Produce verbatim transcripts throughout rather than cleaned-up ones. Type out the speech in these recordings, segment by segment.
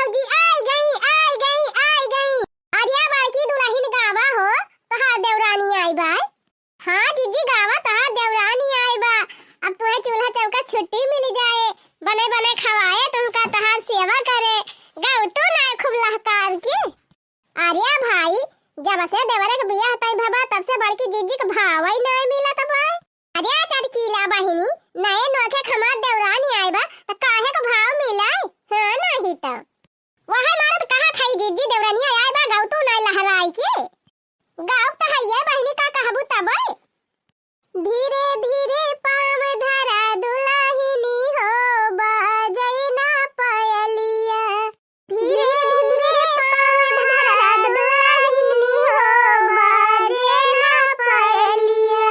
जी, आई गई, आई गई, आई गई। अरे बड़की दुलहिन, गावा हो, तोहार देवरानी आई बा। हाँ जिज्जी, गावा, तोहार देवरानी आई बा। अब तुहे चूल्हा चौका छुट्टी मिली जाए, बने बने खवाए तुमका, तोहार सेवा करे। गाउ तू ना खूब लहकार के। अरे भाई, जब से देवरे के बियाह तय भवा, तब से बड़की जिज्जी के भाव ही नाय मिलत बा। अरे चटकीला बहिनी, नए नोखे के हमार देवरानी आए बा, त काहे के भाव मिले? हाँ, नहीं त। वहे मारत कहा था जिज्जी, देवरानिया आए बा, गाउ तू नाय लहराई के। गाउ त है ये बहिनी, का कहबू तब? धीरे धीरे पाँव धरा दुलहिनी हो, बाजै ना पयलिया। धीरे धीरे पाँव धरा दुलहिनी हो, बाजै ना पयलिया।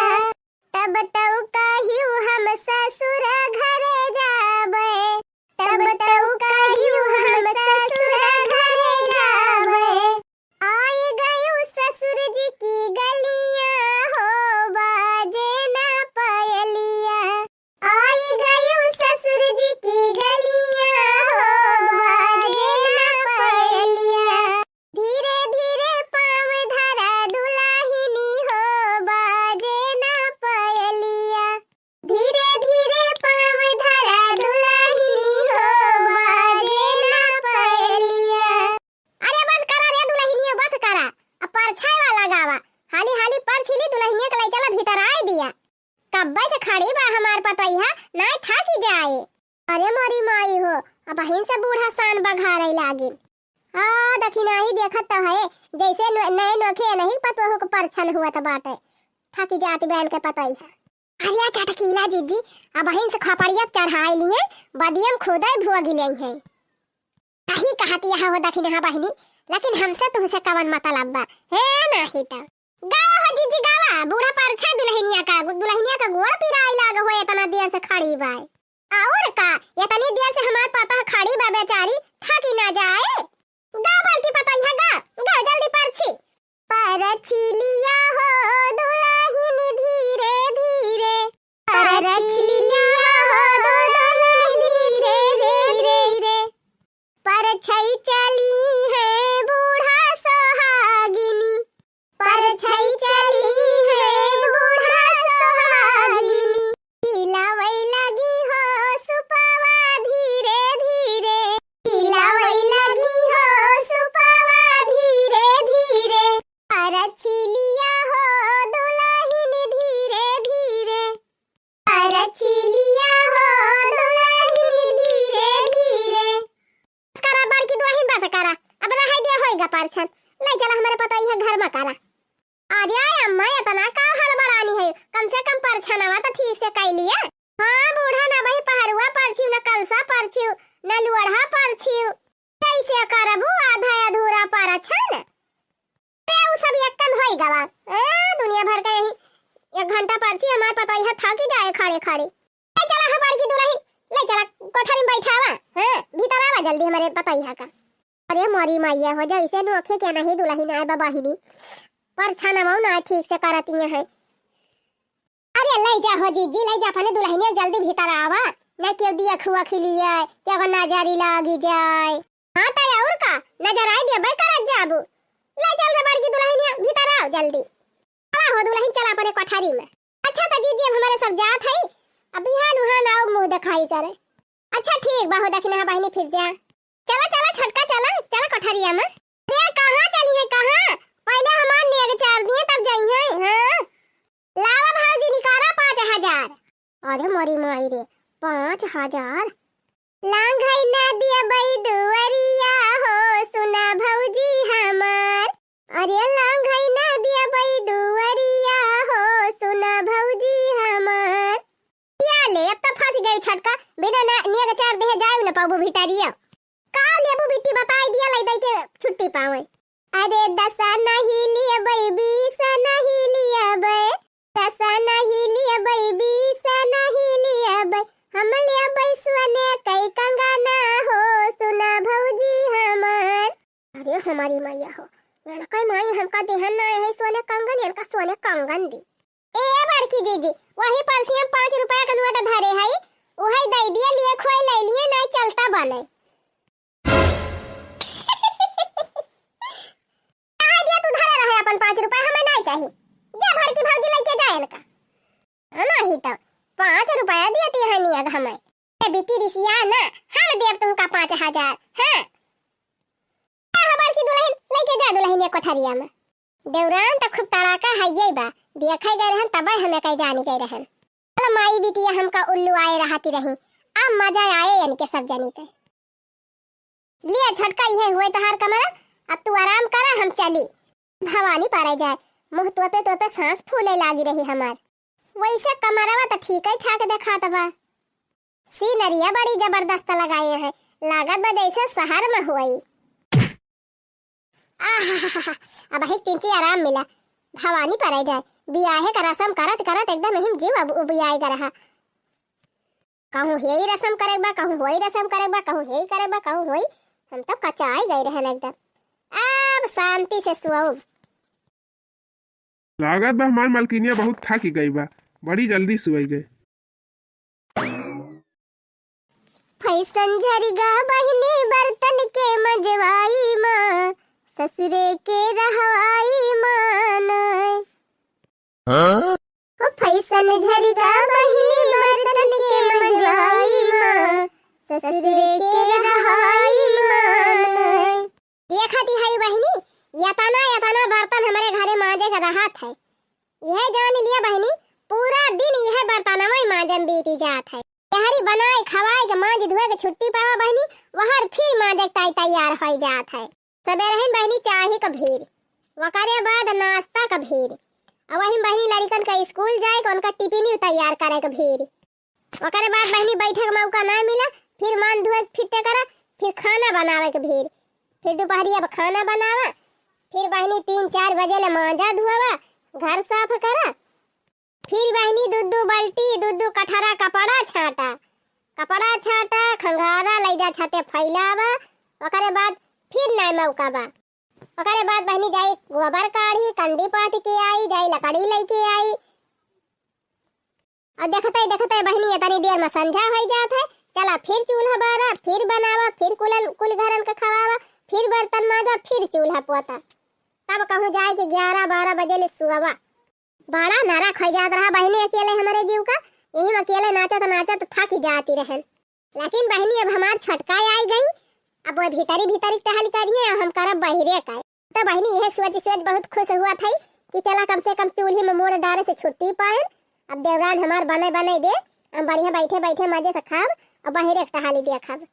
तब तउ कहिउ हम ससुर घरे जाबै, तब तउ कहिउ हम ससुर घरे जाबै। आई गयू ससुर जी की गलिया हो, बाजे ना पयलिया। आई गयू ससुर जी की गलिया हो, बाजे ना पयलिया। धीरे धीरे पाँव धरा दुलहिनी हो, बाजे ना पयलिया। धीरे धीरे पाँव धरा दुलहिनी हो, बाजे ना पयलिया। अरे बस करा रे दुलहिनिया, बस करा। अब परछाई वाला गावा। हाली हाली परछी ली, दुलहिनिया के लई चला भीतर आए दिया। कब्बे से खड़ी बा हमार पतोहिया, नाय थाकी जाए। अरे मोरी माई हो, अबहिन से बूढ़ा सान बघारे लागिन। हाँ, दखिनाही देखत तो है, जैसे न-, नए नोखे नहीं पतोह के परछन हुअत बाटे। थाकी जात बहन के पतोहिया। अरे चटकीला जिज्जी, अबहिन से खपड़िया चढ़ाई लिए, बदियम खुदे भोगी ले हैं। सही कहत यह हो दखिनहा बहिनी, लेकिन हमसे तुहसे कवन मतलब बा? हे नाही त। गावा हो जिज्जी गावा, बूढ़ा परछा दुलहिनिया का, दुलहिनिया का गोड़ पिराई लाग हो, इतना देर से खड़ी बा। और का, इतनी देर से हमार पतोह खड़ी बा बेचारी, थाकी ना जाए। गा बड़की पतोहिया गा, गा जल्दी परछी। परछी लिया हो दुलहिन धीरे धीरे, परछी लिया हो दुलहिन धीरे धीरे। परछई चली है बूढ़ा सोहागिनी, परछई चली है बूढ़ा सोहागिनी। हिलावै लगी हो सुपवा धीरे धीरे, हिलावै लगी हो सुपवा धीरे धीरे। परछी लिया हो दुलहिन धीरे धीरे, परछी लिया हो दुलहिन धीरे धीरे। करा बड़की दुलहिन बस करा, अब रहै दिया होइगा परछन, लई चला हमरे पतोहिया घर में करा। अरे अम्मा, इतना का हड़बड़ानी है, कम से कम परछनवा तो ठीक से कई लिया। हाँ बूढ़ा, ना वही पहरुआ परछिउ, ना कलसा परछिउ, ना लुअढ़ा परछिउ, कैसे करबू आधा अधूरा परछन? अरे उ सब एक कम होई गवा। ए, दुनिया भर का यही एक घंटा परछी, हमार पतोहिया थाकी जाए खड़े खड़े। ले चला हो बड़की दुलहिन, ले चला कोठरी में बैठावा। हाँ, भीतर आवा जल्दी हमरे पतोहिया का। अरे मोरी मैया हो, जैसे नोखे के नहीं दुलहिन आए बा बहिनी, परछनवा ना ठीक से करतिया है। अरे ले जा हो जिज्जी, ले जा अपने दुलहिनिया जल्दी भीतर आवा, नहीं केहू दिया खुआ खिलिए, केहू नजरी लागी जाए। हाँ त और का, नजर आई देबे करत जाबू। ले चल रे बड़की दुलहिनिया, भीतर आओ जल्दी। चला हो दुलहिन, चला अपने कोठरी में। अच्छा त जिज्जी, अब हमरे सब जात हई, अब बिहान उहान आओ मुँह देखाई करे। अच्छा ठीक बा हो दखिनहा बहिनी, फिर जा। चला चला छोटका, चला चला कोठरिया में। अरे कहाँ चली है, कहाँ? पहले हमार नेग चार दिए तब जइहैं। हाँ लावा भौजी, निकाला पाँच हजार। अरे मोरी माई रे, पाँच हजार। लांघै ना दियबै दुअरिया हो सुना भौजी हमार। अरे लांघै ना दियबै दुअरिया हो सुना भौजी हमार। या ले, अब तो फंस गई छोटका, बिना ना, नेग चार देहे जाए न पाबू भितरिया। का लेबू बिट्टी बताई दिया, लई दई के छुट्टी पावे। अरे दस नहीं लियबै, बीस नहीं लियबै, दस नहीं लियबै, बीस नहीं लियबै, हम लेबै सोने कई कंगना हो सुना भौजी हमार। अरे हमारी मैया हो, इनकै माई हमका देहन ना है सोने कंगन, इनका सोने कंगन दी। ए बड़की दीदी, वही परसियम पाँच रुपया का नोट धरे हई, उहै दई दिया, लिए खोए ले लिए, नहीं चलता बने। जा बड़की भौजी लइके जा इनका। नाहीं तो पाँच रुपया दियती है नियग हमें। ए बिट्टी रिसिया ना, हम देब तुमका पाँच हजार। हाँ। जा बड़की दुलहिन, लइके जा दुलहिन ये कोठरिया में। देवरान तो खूब तड़ाका है ये बा, देखे गए रहन तबे हमें कहीं जानी गए रहन। चलो माई बिटिया हमका उल्लू आए रहती रही, अब मजा आए इनके सब जनी के। लिया छोटका, इहे हुए तोहार कमरा, अब तू आराम करा, हम चली। भवानी पारे जाए, मुँह तोपे तोपे सांस फूले लागी रही हमार। वैसे कमरवा तो ठीक ही ठाक देखात बा। सीनरिया बड़ी जबरदस्त लगाए हैं, लागत बा जैसे शहर में हुई। आहाहाहा, अब ही किंची आराम मिला। भवानी पारे जाए, बियाहे का रसम करत करत एकदम हिम जीव अब उबियाए गा रहा। कहूँ हेई रसम करे बा, कहूँ होई रसम करे बा, कहूँ हेई करे बा, कहूँ होई। हम तो कचाई गए रहन एकदम। अब शांति से सुअब। लागत बा हमार मलकिनिया बहुत थकी गई बा, बड़ी जल्दी सुअई गए। फैशन झरिगा बहिनी बर्तन के मजवाई मा, ससुरे के रहवाई मा नाय। हाँ? ओ फैशन झरिगा बहिनी बर्तन के मजवाई मा, ससुरे के रहवाई मा नाय। देखत ही हई बहिनी, यतना, यतना बर्तन हमरे घरे मांजे के रहत है। यह जान लिया बहिनी, पूरा दिन यह बर्तनवा ही मांजे में बीती जात है। यहरी बनाए, खवाए के, मांज धोए के छुट्टी पावा बहिनी, वहर फिर मांजे के ताई तैयार होई जात है। सबेरहिन बहिनी चाही का भीड़, वकरे बाद नाश्ता का भीड़, और वही बहिनी लड़िकन का स्कूल जाए के, उनका टिफिन तैयार करे के भीड़। ओकरे बाद बहिनी बैठे के मौका ना मिला, फिर मान धोए के फिट्टे करा, फिर खाना बनावे के भीड़, फिर दोपहरिया में खाना बनावा, फिर बहिनी तीन चार बजे ले मांजा धोवा, घर साफ करा, फिर बहिनी दू दू बाल्टी, दू दू कठरा कपड़ा छाटा, कपड़ा छाटा, खंगारा, लैजा छते फैलावा, ओकरे बाद फिर नाय मौका बा। ओकरे बाद बहिनी जाई गोबर काढ़ी, कंडी पाट के आई, जाई लकड़ी लैके आई, और देखते देखते बहिनी इतनी देर में संझा होई जात है। चला फिर चूल्हा बारा, फिर बनावा, फिर कुल, कुल घरन के खवावा, फिर बर्तन मांजा, फिर चूल्हा पोता। तब कहूँ जाए के ग्यारह बारह बजे ले सुअवा। बड़ा नरक होई जात रहा बहिनी अकेले हमरे जीव का। यही में अकेले नाचत नाचत थक जाती रहन। लेकिन बहिनी अब हमार छटका आई गई, अब वो भीतरी भीतरी टहल करिए, हम करब बहिरे का। तो बहिनी यह सोच सोच बहुत खुश हुआ था कि चला कम से कम चूल्हे में मोड़ डारे से छुट्टी पाए। अब देवरान हमार बने बने दे, हम बढ़िया बैठे बैठे मजे से खाब और बहिरे के टहली देखब।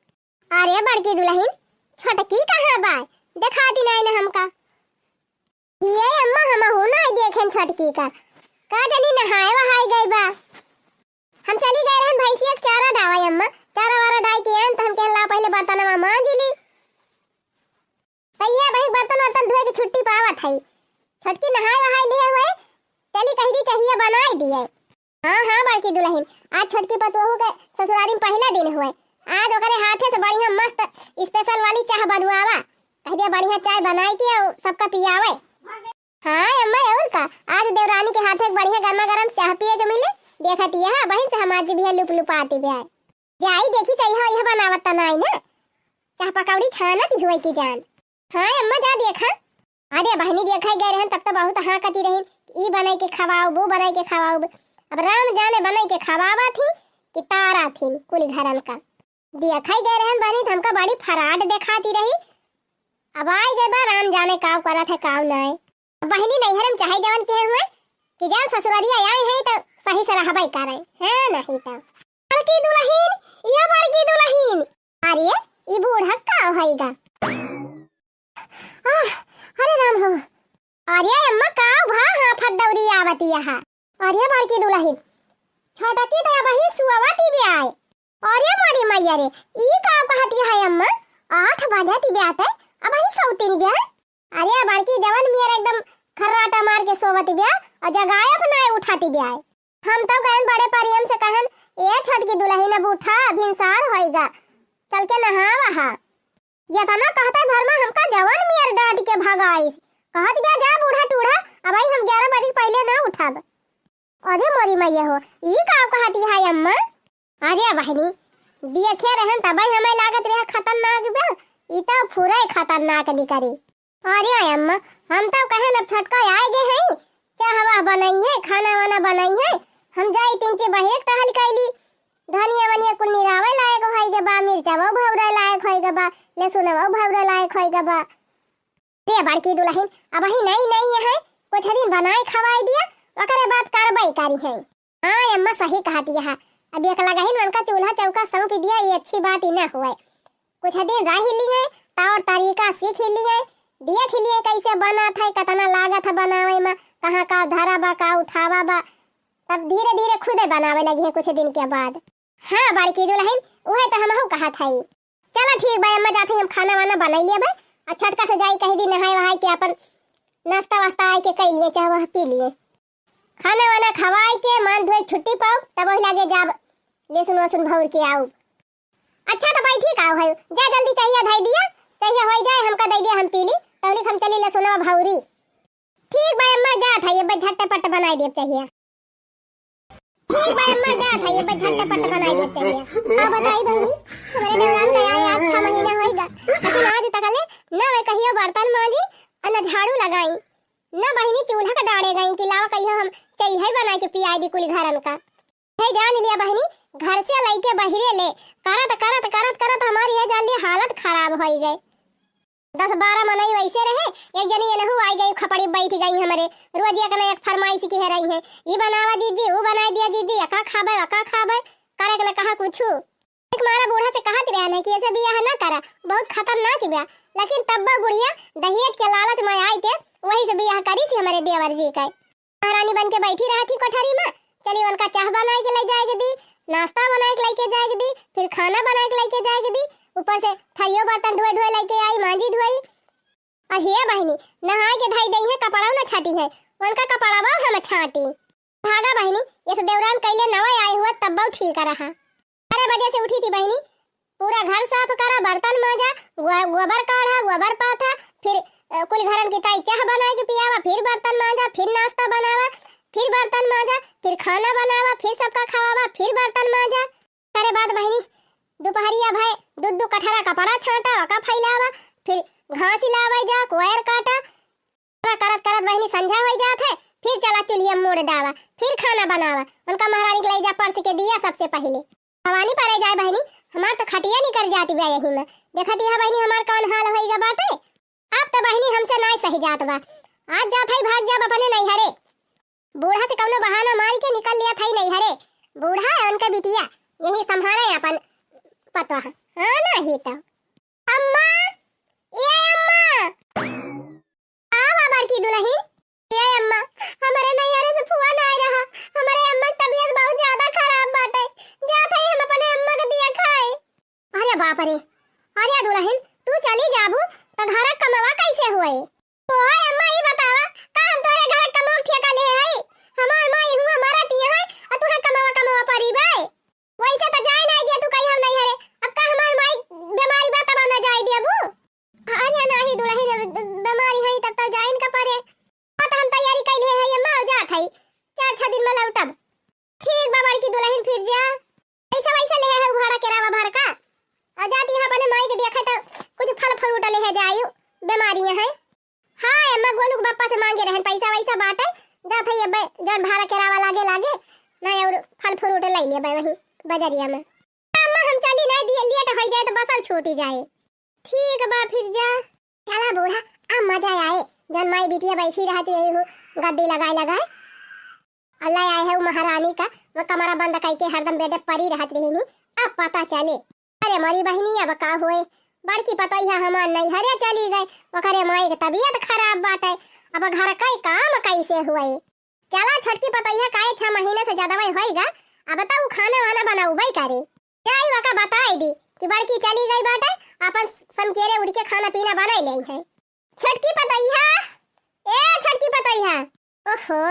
अरे बड़की दुलहिन, छोटकी कहाँ बा? देखाती नाई ना हमका। ये अम्मा, हमहू नाई देखेन छोटकी का। का जानी नहाए वहाए गई बा। हम चली गए रहन भैंसिया के चारा डावे अम्मा। चारा वारा डाई के आन त हम कहन ला पहले बर्तनवा मांज ली। त इहे वही बर्तन वर्तन धोए के छुट्टी पावत है। छोटकी नहाए वहाए लिए हुए, चली कह दी चाहिए बनाए दिए। हाँ, हाँ, बड़की दुलहिन, आज छोटकी पतोहू के ससुरारी में पहिला दिन हुए। आज ओकरे हाथे से बढ़िया मस्त special वाली चाह बनवावा। कह दिया बढ़िया चाय बनाई के और सबका पियावे। हाँ अम्मा, और का, आज देवरानी के हाथे एक बढ़िया गर्मा गर्म चाह पिए के मिले। देखत यह बहिन से हमार जी भी लुप लुपाती भी आए। जाई देखी चाह यह बनावत त नाई ना, चाह पकौड़ी छानत ही हुए की जान। हाँ अम्मा, जा देखा। अरे बहिनी, देखा ही गए रहन, तब तो बहुत हाँकती रही, ई बनाई के खवाओ, वो बनाई के खवाओ। अब राम जाने बनाई के खवावा थी कि तारा थी कुल घरन का। देखा ही गए रहन बहिनी, त हमका बड़ी फराड देखाती रही। अब आई गए बा, राम जाने काव करत है, काव नाय। बहिनी, नैहर में चाहे जवन कहे हुए कि जान ससुररिया आई है तो सही से रहबे करे, है नहीं तो। बड़की दुलहिन, ये बड़की दुलहिन, अरे, ई बूढ़ा का होइगा? आह, अरे राम हो। अरे अम्मा, का भा हाफत दौरी आवती यहाँ? अरे बड़की दुलहिन, छोटकी तो अबही सुअवती भी आए। अरे मोरी मैया रे, ई का कहती है अम्मा? आठ बजती ब्याते, अबही सोती नहीं ब्या? अरे बड़की जवन मियर एकदम खर्राटा मार के सोवती ब्या, और जगाए अपना उठाती ब्या। हम तो कहन बड़े परियम से कहन, "ए छोटकी दुलहिन, अब उठा, भिनसार होइगा, चल के नहावा हा।" यतना कहते भर में हमका जवन मियर डांट के भगाइस। कहत बिया, "जा बूढ़ा टूढ़ा, अबही हम ग्यारह बजे पहिले ना उठब।" अरे मोरी मैया हो, ई का कहती है अम्मा? अरे बहिनी, देखे रहन तबही हमें लागत रहा खतरनाक बा, ई तो पूरा ही खतरनाक निकरी। अरे अम्मा, हम तो कहन अब छोटका आए गए हैं, चाह वाह बनइहैं, खाना वाना बनइहैं, हम जाई तीन चे बहिरे टहल कइली। धनिया वनिया कुल निरावे लायक होइगे बा, मिर्चवा भौरे लायक होइगे बा, लहसुनवा भौरे लायक होइगे बा। रे बड़की दुलहिन, अबहीं नई नई है, कुछ दिन बनाए खवाई दिया, ओकरे बाद करबई करिहैं। हाँ अम्मा, सही कहत हया। अब एक लगहिन उनका चूल्हा चौका सौंप दिया, ये अच्छी बात ही न हुए। कुछ दिन रहि लिहे, तौर तरीका सीख लिहे, देख लिहे कैसे बनत है, कितना लागत है बनावे में, कहाँ का धरा बा, का उठावा बा, तब धीरे धीरे खुदे बनावे लगिहैं कुछ दिन के बाद। हाँ बड़की दुलहिन, उहे तो हमहू कहत हई। चला ठीक बा अम्मा, जात हई हम खाना वाना बनाई लेबे, आ छोटका से जाई कहि दी नहाए वहाए के अपन नाश्ता वास्ता आए के कइ लिए, चाह वाह पी लिए। खाना वाना खवाए के मान धोए छुट्टी पाओ, तब वही लागे जाब लहसुन वहसुन भौर के आउब। अच्छा तो बैठी का है, जा जल्दी चाहिया धई दिया, चाहिया होई जाए हमका दे दिया, हम पी ली, तौलिक हम चली लहसुनवा भौरी। ठीक बा अम्मा, जात हई, अब झटपट बनाई देब चाहिया। ठीक बा अम्मा, जात हई, अब झटपट बनाई देब चाहिया। का बताई बहिनी, हमरे देवरान के आए आज छह महीना होइगा, लेकिन आज तकले न वे कहियो बर्तन मांजी और न झाड़ू लगाई, न बहिनी चूल्हा का डाड़े गई कि लावा कहियो हम चाहिए बनाए के पियाई दी कुल घरन का। है जान लिया बहिनी, घर से लइके बहिरे ले करत करत करत करत हमारी है जान लिया हालत खराब होई गए। दस बारह मनई वैसे रहे, एक जनी एनहू आई गई, खपड़ी बैठ गई हमरे, रोज एक न एक फरमाइश किहे रही है, ई बनावा जीजी, ऊ बनाई दिया जीजी, अका खाबे, अका खाबे, करे के न कहा कुछू। एक मारा बूढ़ा से कहत रहन है कि ऐसे बियाह ना करा, बहुत खतरनाक बा, लेकिन तब्बो बुढ़िया दहेज के लालच में आई के वही से बियाह करी थी हमरे देवर जी के। महारानी बन के बैठी रहत ही कोठरी में, चली उनका चाह बनाए के ले जाए के दी, नाश्ता बनाए के लेके जाए के दी, फिर खाना बनाए के लेके जाए के दी, ऊपर से थरियो बर्तन ढोए ढोए लेके आई, मांजी धोई। और हे बहिनी, नहाए के धाई दई है, कपड़ा न छाटी है, उनका कपड़ा हम छाटी। भागा बहिनी, ये से देवरान कैले नवा आए हुआ तब ठीक रहा। बारह बजे से उठी थी बहिनी, पूरा घर साफ करा, बर्तन मांजा, गो-, गोबर काढ़ा, गोबर पाथा, फिर, अ, कुल घरन की ताई चाह बनाए के पियावा, फिर बर्तन मांजा, फिर नाश्ता बनावा, फिर बर्तन मांजा, फिर खाना बनावा, फिर सबका खवावा, फिर बर्तन मांजा। करे बाद बहिनी, दोपहरिया भय दू दू कठरा कपड़ा छांटा, ओका फैलावा, फिर घास लावे जा, कोयर काटा, पूरा करत करत बहिनी संझा होई जात है, फिर चला चुल्हिया मूड़ डावा, फिर खाना बनावा, उनका महारानी के लई जा परस के दिया सबसे पहिले। भवानी परे जाए बहिनी, हमार तो खटिया निकर जाती बा यही में। देखती है बहिनी हमार कौन हाल होइगा बाटे। अब तो बहिनी हमसे नाय सही जात बा। आज जात है भाग जाब अपने नैहरे। बूढ़ा से कौनो बहाना मार के निकल लिया था नैहरे। बूढ़ा है उनका बिटिया, यही संभारे अपन पतवा। हाँ ना ही तो। अम्मा, ए अम्मा। आवा बड़की दुलहिन। ए अम्मा, हमरे नैहरे से फोन आए रहा। हमरे अम्मा के तबीयत बहुत ज्यादा खराब बाटे। जात हई हम अपने अम्मा के दिया खाए। अरे बाप रे। अरे दुलहिन, तू चली जाबू त घर कमवा कैसे होए? ओए अम्मा, ई बतावा, का हम तोरे घर कमवा ठेका ले हई? हमार माई हुआ मरत ही है, और तुहे कमवा कमवा परी बे? वैसे तो जाए नहीं दिया तू कहीं हम नैहरे। अब का हमार माई बीमारी बा तब ना जाए दिया बू? अरे नाही दुलहिन, अब द-, बीमारी है तब तो जाइन का परे। हाँ, तो हम तैयारी कैले है, अम्मा, जात है, चार छह दिन में लौटब। ठीक बा बड़की दुलहिन, फिर जा। पैसा वैसा ले है भाड़ा किरावा भर का? और जाती है अपने माई के देखा तो कुछ फल फ्रूट ले है जायु, बीमारियां हैं। हाँ अम्मा, गोलू के पापा से मांगे रहन पैसा वैसा बाटे, जात है अब जौन भाड़ा किरावा लागे लागे ना, और फल फ्रूट ले लिए वहीं बजरिया में। अम्मा, हम चली नहीं दिए, लेट हो जाए तो बसल छूटी जाए। ठीक बा, फिर जा। चला बूढ़ा, अब मजा आए, जौन माई बिटिया बैठी रहत रही हो, गद्दी लगाए लगाए। अल्लाह आए है उ महारानी का, वो कमरा बंद कई के हरदम बेडे परी रहत रही नी, अब पता चले। अरे मोरी बहिनी, अब का होए, बड़की पतोहिया हमार नैहरे चली गए, ओकरे माई के तबीयत खराब बाटे, अब घर का काम कैसे हुए? चला छोटकी पतोहिया काहे छह महीना से ज्यादा वही होइगा, अब तो उ खाना वाना बनाउबे करे। जाई वका बताई दी कि बड़की चली गई बाटे, अपन समकेरे उठ के खाना पीना बनाई ले है। छोटकी पतोहिया, ए छोटकी पतोहिया। ओहो,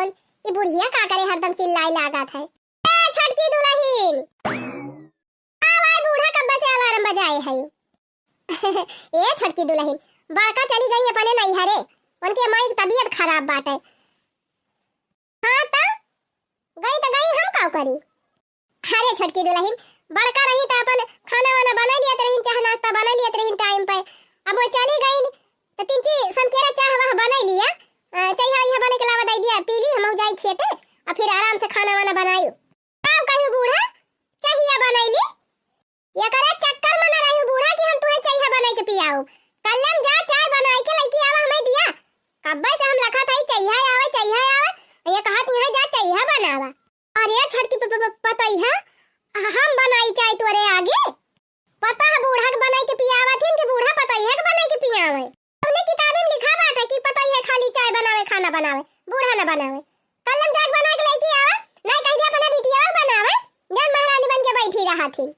ई बुढ़िया का करे हरदम चिल्लाई लागत है। ए छोटकी दुलहिन। आ भाई बूढ़ा कब्बे से अलार्म बजाए है। ए छोटकी दुलहिन, बड़का चली गई अपने नैहरे, उनके माई की तबीयत खराब बाटे। हाँ त गई त गई, हम का करी? अरे छोटकी दुलहिन, बड़का रही त अपन खाना वाना बनाई लियत रही, चाह नाश्ता बनाई लियत रही टाइम पे। अब वो चली गई त तीन ची समकेरा चाह वाह बनाई लिया, अ, चइहा इहा बने के लावा दइ दिया, पी ली, हमहू जाई खेते, अ फिर आराम से खाना वाना बनाई। का कही बूढ़ा, चइहा बनइली? एकरे चक्कर में न रही बूढ़ा कि हम तुहे चइहा बनाई के पियाऊ। कल्लम जा, चाय बनाई के लइके आवा, हमें दिया। कब्बे से हम लखत हई चइहा आवे, चइहा आवे, ये कहत यहाँ जा चइहा बनावा। अरे छोटकी प-, प-, प-, पतइहा, हम बनाई चाय तोरे आगे? पता है बूढ़ा के बनाई के पियावत हिन कि बूढ़ा पतइहा के बनाई के पियावे? हमने किताबे में लिखा बाटे कि पतइहा खाली चाय बनावे, खाना बनावे, बूढ़ा न बनावे। कल्लम जाके बना के लइके आवा, नहीं कह दिया अपना बिटिया बनावे, जौन महारानी बन के बैठी रहत हिन।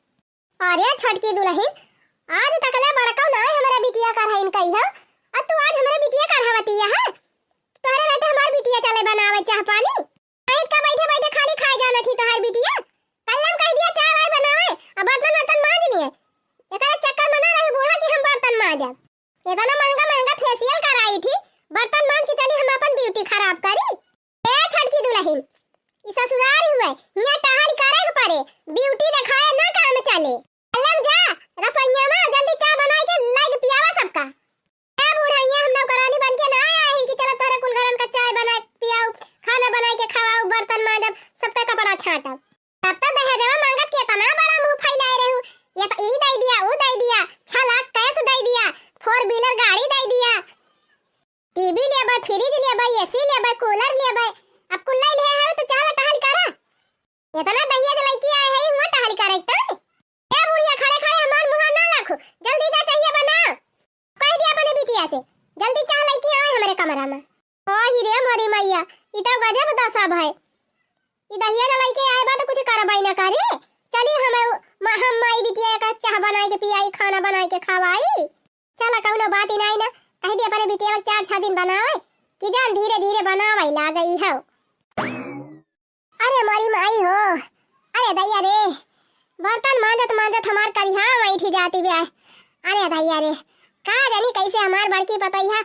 अरे छोटकी दुलहिन, आज तकले बड़कौ नाय हमरा बिटिया करहइन कही हो, अ तू आज हमरा बिटिया करहवतिया है? तोहरे रहते हमार बिटिया चले बनावे चाह पानी। नहीं का बैठे बैठे खाली खाए जानत ही तोहार बिटिया। कल्लम कह दिया चाय वाय बनावे, अ बर्तन वर्तन मांज लिए। एकरे चक्कर में ना रही बूढ़ा कि हम बर्तन मांजब। इतना महंगा महंगा फेशियल कराई थी, बर्तन मांज के चली हम अपन ब्यूटी खराब करी। ए छोटकी दुलहिन, ई ससुराल हुए, हियां टहल करे के परे, ब्यूटी देखाए ना काम चले। कल्लम जा, रसोइया में जल्दी चाय बनाई के लाइके पियावा सबका। ए बूढ़ा, हियां हम नौकरानी बन के ना आए ही कि चलो तोहरे कुल घरन का चाय बना के पियाऊ, खाना बनाई के खवाऊ, बर्तन मांजब, सबका कपड़ा छांटब। तब तो दहेजवा मांगत के इतना बड़ा मुंह फैलाए रहू, ये तो ई दे दिया, ऊ दे दिया, छह लाख कैश दे दिया, फोर व्हीलर गाड़ी दे दिया, टीवी लेबे, फ्रिज लेबे, एसी लेबे, कूलर लेबे, अब कुल ले ले है तो चल टहल करा। इतना दहेज लइके आए है, हुआ टहल करे तो। ए बुढ़िया, खड़े खड़े हमार मुंह ना लाखू, जल्दी जा चाहिए बनाओ। कह दिया अपने बिटिया से, जल्दी चाह लइके आवे हमरे कमरा में। ओ ही रे मोरी मैया, ई तो गजब दशा भय। ई दहिया न लइके आए बा तो कुछ करबई न करे। चली हम, म-, हम माई बिटिया का चाह बनाई के पियाई, खाना बनाई के खवाई। चला कौनो बात ही नहीं ना, कह दिया अपने बिटिया के चार छह दिन बनावे, कि जान धीरे धीरे बनावे लागई हो। अरे मोरी माई हो, अरे दैया रे, बर्तन मांजत मांजत हमार करिहा बैठी जाती बे। अरे दैया रे, का जानी कैसे हमार बड़की पतैया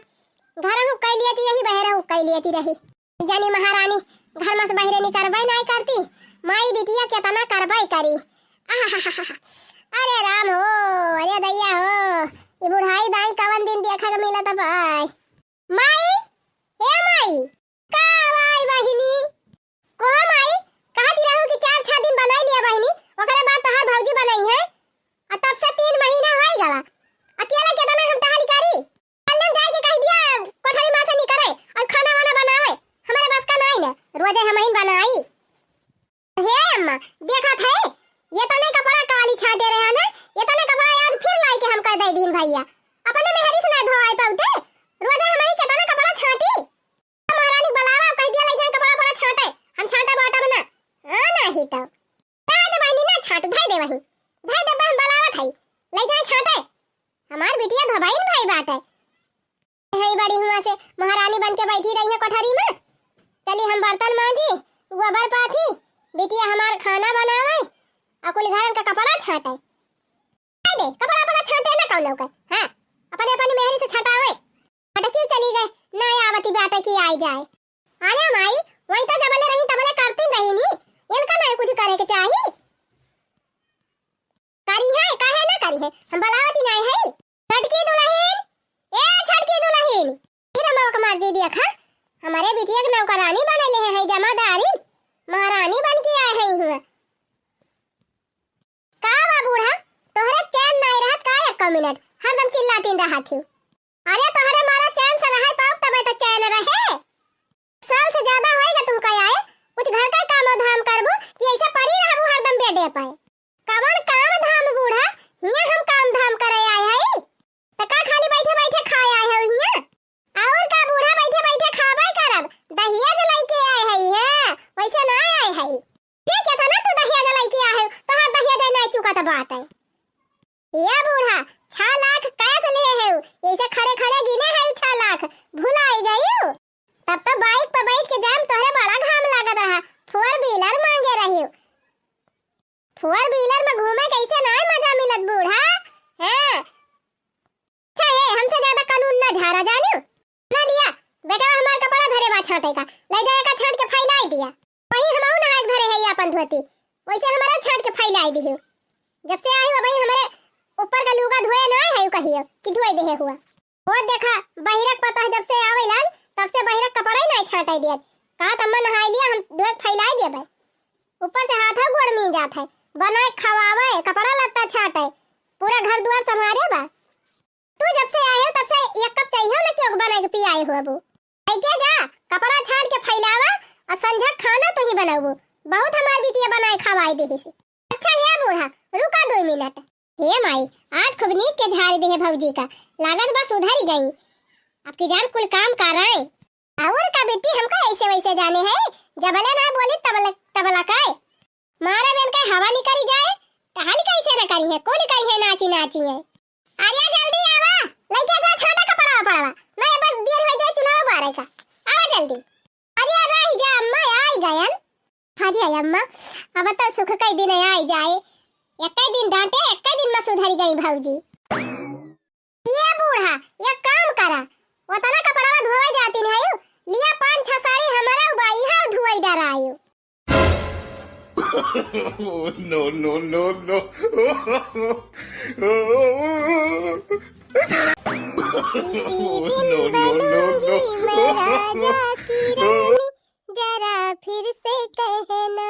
घर हुक कई लियती रही, बहरे हुक कई लियती रही। जानी महारानी घर में से बहरे निकरबे नाई करती, माई बिटिया केतना करबे करी। आहाहाहा। अरे राम हो, अरे दैया हो, ई बुढ़ाई दाई कवन दिन देखा के मिलत बाय। माई, ए माई, का भाई बहिनी? कोहो माई, कहती रहू कि चार छह दिन बनाई लिया बहिनी, ओकरे बाद तोहार भौजी बनाई है। आ तब से तीन महीना होई गवा। अकेला केतना हम टहल करी? कल्लन जाए के कह दिया, कोठरी में से निकरे और खाना वाना बनावे। हमारे बस का नाई ना, रोजे हम ही बनाई। हे अम्मा, देखत है, ये तने कपड़ा काली छांटे रहे ना, ये तने कपड़ा आज फिर लाई के हमका दे दीन भैया। अपने मेहरी से ना धोआई पाउते, रोजे हम ही केतना कपड़ा छांटी। महारानी बुलावा, कह दिया, "ले जाए कपड़ा, कपड़ा छांटे, हम छांटे बाटब ना।" हाँ, नाही तो। कहे दे बहिनी, ना छांट, धै दे वहीं। धै दे, हम बुलावत है, ले जाए छांटे। हमार बिटिया धोबाइन भाई बाटे। है बड़ी हुआ से महारानी बन के बैठी रही है कोठरी में। चली हम बर्तन मांजी, गोबर पाथी, बिटिया हमार खाना बनावे, और कुल घरन का कपड़ा छांटे। कह दे, कपड़ा, कपड़ा छांटे ना कौनो के, हाँ, अपने, अपनी मेहरी से छटावे। अटकी चली गए, ना आवती बाटे कि आई जाए। अरे माई, वही तो जबले रही तबले करती रही नी, इनका ना कुछ करे के चाही। करी है, काहे ना करी है, हम बलावती नाई है। छोटकी दुलहिन, ए छोटकी दुलहिन, ई रमवा के मर्जी देखा, हमारे बिटिया के नौकरानी बनले है, है जमादारी, महारानी बन के आए है हुआ। का बा बूढ़ा, तोहरे चैन नाई रहत का एको मिनट, हरदम चिल्लातीन रहत ही। अरे तोहरे मारा चैन से रहे पाउब तबे तो चैन रहे। साल से ज्यादा होएगा तुमका आए, कुछ घर का काम धाम करबू कि ऐसे परी रहबू हरदम बेडे पे? कवन काम धाम बूढ़ा, हियां हम काम धाम करे आए हई? त का खाली बैठे बैठे खाए आए हई हियां? और का बूढ़ा बैठे बैठे खाबे करब, दहिया जो लइके आए हई है, वैसे ना आए हई। ये केतना तू दहेज लइके आहे, तोहार दहेज नहीं चुकत बाटे। ये बूढ़ा, छह लाख कैश लेहे है, ऐसे खड़े खड़े गिने है छह लाख, भुलाई गई। तब तो बाइक पर बैठ के जाम, तोहरे बड़ा घाम लागत रहा, फोर व्हीलर मांगे रही। फोर व्हीलर में घूमे कैसे ना मजा मिलत बूढ़ा, हैं? अच्छा है, हमसे ज्यादा कानून ना झारा जानियो। ना लिया, बेटा हमार कपड़ा धरे बा छांटे का, ले जाए का छांट के फैलाई दिया। वही हम ना एक धरे है ये अपन धोती, वैसे हमारा छांट के फैलाई दियो। जब से आई हो भाई हमारे ऊपर का लुगा धोए ना है कहियो कि धोए देहे हुआ। वो देखा, बहिरक पता है जब से आवे लाग, तब से बहिरा कपड़ा ही नाहीं छांटे दिया। कहा त अम्मा नहाई लिया, हम धोए के फैलाई देबे। ऊपर से हाथ है गोड़ में जात है, बनाए खवावे, कपड़ा लत्ता छांटे, पूरा घर दुआर संभारे बा। तू जब से आए हो तब से एक कप चाहिए ना कि ओके बनाए के पियाए हो अबू। ऐके जा, कपड़ा छांट के फैलावा और संझा खाना तू ही बनाबू। बहुत हमार बिटिया बनाए खवाए देही से। अच्छा हे बूढ़ा, रुका दो मिनट। हे माई, आज खूब नीक के झाड़ दे है भौजी का, लागत बा सुधर गई। अब की जान कुल काम कर रहे। और का बिट्टी हमका ऐसे वैसे जाने है, जबले ना बोली तबले, तबला काय। मारा बेन का हवा निकरी जाए, टहल कैसे न करी है, कुल करी है नाची नाची है। अरे जल्दी आवा, लइके जा छांटा कपड़ा वपड़वा, मैं बस देर हो जाए चूल्हा बारे का। आवा जल्दी। अरे रही जा अम्मा, आई गयन। अरे अम्मा, अब तो सुख कई दिन आई जाए, एक दिन डांटे, एक दिन में सुधरी गई भौजी। ये बूढ़ा, एक काम करा, उतना कपड़वा धोवे जाती नहीं, लिया पांच छह साड़ी हमारा उबाई है धोई डरायो। Oh, no, no, no, no। किसी दिन बनूंगी मैं राजा की रानी, जरा फिर से कहना।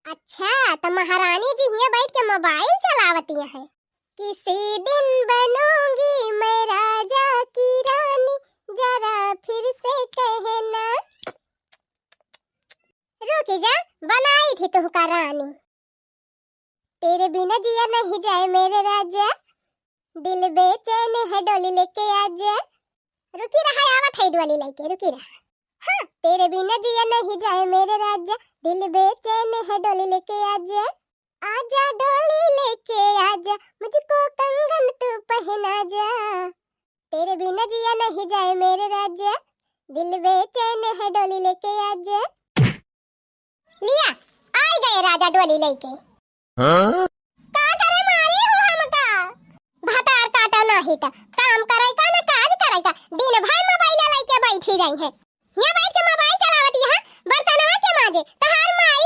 अच्छा, तो महारानी जी हियां बैठ के मोबाइल चलावती हैं। किसी दिन बनूंगी मैं राजा की रानी, जरा फिर से कहना। रुकी जा, बनाई थी तुहका रानी। तेरे बिना जिया नहीं जाए मेरे राजा, दिल बेचैन है डोली लेके आजा। रुकी रहा, आवत है डोली लेके, रुकी रहा। हाँ, तेरे बिना जिया नहीं जाए मेरे राजा, दिल बेचैन है डोली लेके आजा। आजा डोली लेके आजा, मुझको कंगन तू पहना जा। तेरे बिना जिया नहीं जाए मेरे राजा, दिल बेचैन है डोली लेके आजा। लिया, आई गए राजा डोली लेके। हाँ? का करे मारी हो हमका? भतार काटा नाही त काम करे का न काज करे का, दिन भर मोबाइल लेके बैठी रही है। यहाँ बैठ के मोबाइल चलावती है, बर्तनवा के माजे, तहार माई।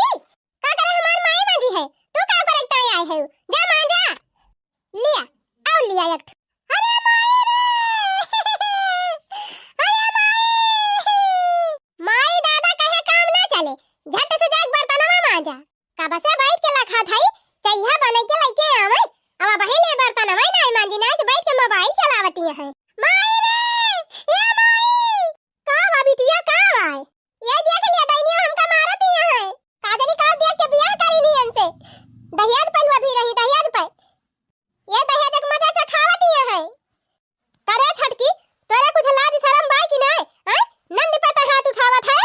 का करे हमार माई माजी है, तू का करे ताई आए है, जा माजा। लिया, और लिया एक ठो। अरे माई रे! अरे माई! माई दादा कहे काम ना चले, झट से जाके बर्तनवा माजा। कब से बैठ के लखा थाई, चइहा बने के लइके आवे, अब वही ले बर्तनवा नाई मांजी ना, तो बैठ के मोबाइल चलावती है। माई रे! ए माई! का बा बिटिया, का बा? ये देख लिया, डैनिया हमका मारत ही है। का जानी का देख के बियाह करी नहीं इनसे। दहेज पलवा भी रही, दहेज पे। ये दहेज एक मजा चखावत ही है। करे छटकी, तोरे कुछ लाज शरम बा कि नहीं? हैं? नंद पे तो हाथ उठावत है।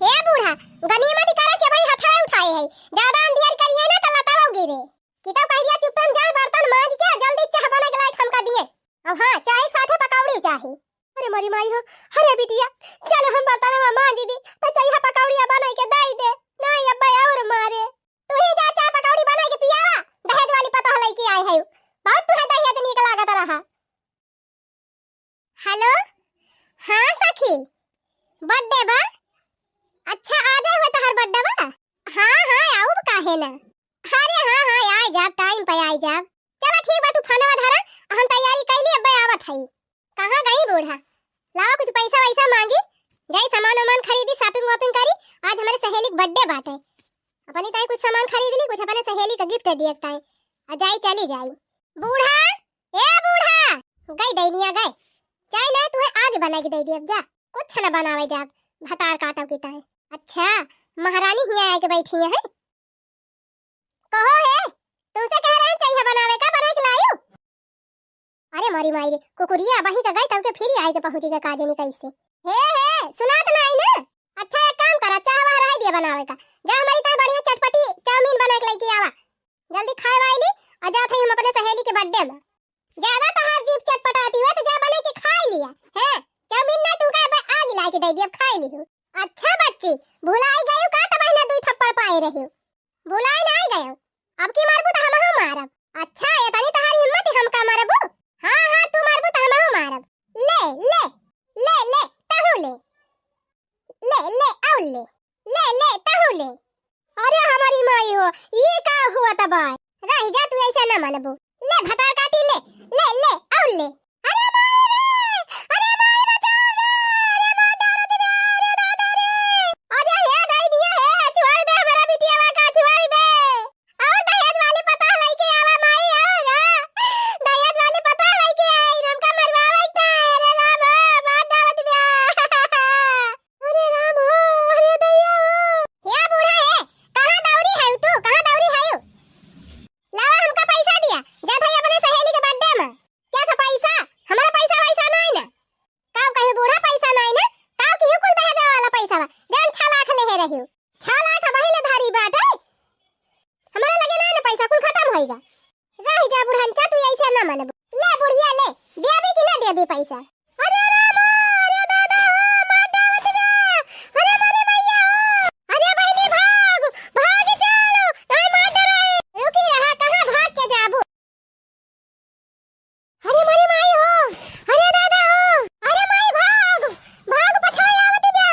हे बूढ़ा, गनीमत करे के भाई हथवा उठाए है। ज्यादा अंधियार करिए ना तो लतावा गिरे। कि तो कह दिया चुप्पे में जाए बर्तन मांज के जल्दी चाह बना के लाइक हमका दिए। और हाँ, चाय के साथे पकौड़ी चाही। अरे मोरी माई हो, अरे बिटिया, चल हम बर्तनवा मांज दी, तो चइहा पकौड़िया बनाई के दाई दे। नहीं अब्बा और मारे। तू ही जा चाय पकौड़ी बनाई के पियावा, दहेज वाली पतोह लइके आए है। बहुत तुहे दहेज नीक लागत रहा। हेलो, हाँ सखी, बर्थडे बा? अच्छा, आ जाए हो तोहार बर्थडे बा? हाँ, हाँ, आउब काहे ना। अरे हाँ, हाँ, आए जाब, टाइम पे आए जाब। चला ठीक बा, तू फोनवा धरा, हम तैयारी कैली, अब्बे आवत हई। कहाँ गई बूढ़ा? लावा कुछ पैसा वैसा मांगी, जाई सामान वामान खरीदी, शॉपिंग वॉपिंग करी। आज हमारे सहेली के बर्थडे बाटे, अपनी ताई कुछ सामान खरीद ली, कुछ अपने सहेली का गिफ्ट दिए ताई, आ जाई चली जाई। बूढ़ा, ए बूढ़ा, गई डैनिया गए, चाय ना तुहे आज बना के दे दिए, जा कुछ ना बनावे जाब, भतार काटव की ताई। अच्छा, महारानी हिया आके बैठी है। कहो हे, तुमसे कह रहे हैं चाहिए बनावे का, बना के लायू? अरे मोरी माई रे, कुकुरिया अबही का गई तब के फिर आई के पहुंची के का जानी कैसे। हे हे, सुनात ना आई ना? अच्छा एक काम करा, चाह वहाँ रह दिया बनावे का, जा हमारी ताई बढ़िया चटपटी चाउमीन बना के लेके आवा, जल्दी खाए वाली। और जात है हम अपने सहेली के बर्थडे में। ज्यादा तहार जीभ चटपटाती हुआ तो जा बना के खाई लिया। हैं, चाउमीन ना तुमका अब आग ला के दे दिया, खाई लियो। अच्छा बच्ची, भुलाई गयो का, तब ना दुई थप्पड़ पाए रहियो। भुलाई ना गयो, अब की मारबू तो हमहू मारब। अच्छा, इतनी तहार हिम्मत है हमका मारबू? हाँ हाँ, तू मारबू तो हमहू मारब। ले ले ले ले, तहू ले, ले ले, और ले, ले ले, तहू ले। अरे हमारी माई हो, ये का हुआ तब? रह जा, तू ऐसे ना मानबू। ले भतार काटी, ले, ले ले, और ले। अरे माई रे, अरे माई बचाओ रे, अरे पैसा। अरे राम हो, अरे दादा हो, मार डावत बा। अरे मोरे मैया हो, अरे बहिनी भाग, भाग चलो, नहीं मार डराए। रुकी रहा, कहाँ भाग के जाबू? अरे मोरे माई हो, अरे दादा हो, अरे माई भाग, भाग पछाई आवत बा।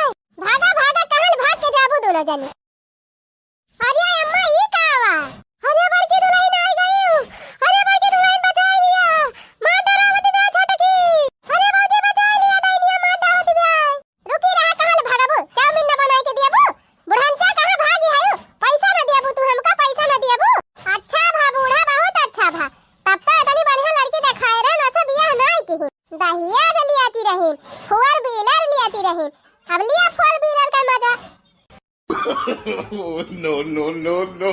भागा, भागा, कहाँ भाग के जाबू दोनों जने? अरे अम्मा, ई का बा? अरे बड़की दुल्हन आ गई। अरे बड़की दुल्हन बचाई लिया। मार डरावत बा छोटकी। अरे भौजी बचाई लिया, डाइनिया मार डावत बा। रुकी रहा, कहाँ ले भागबू? चाउमीन न बनाई के दियाबू? बुढ़नचा कहाँ भागी है? पैसा न दियाबू तू हमका, पैसा न दियाबू? अच्छा भा बूढ़ा, बहुत अच्छा भा। तब तो इतनी बढ़िया लड़की देखाए रहे, न से बियाह नाई की। दहिया से लियाती रही, four wheeler लियाती रही। अब लिया four wheeler का मजा। Oh, no, no, no, no.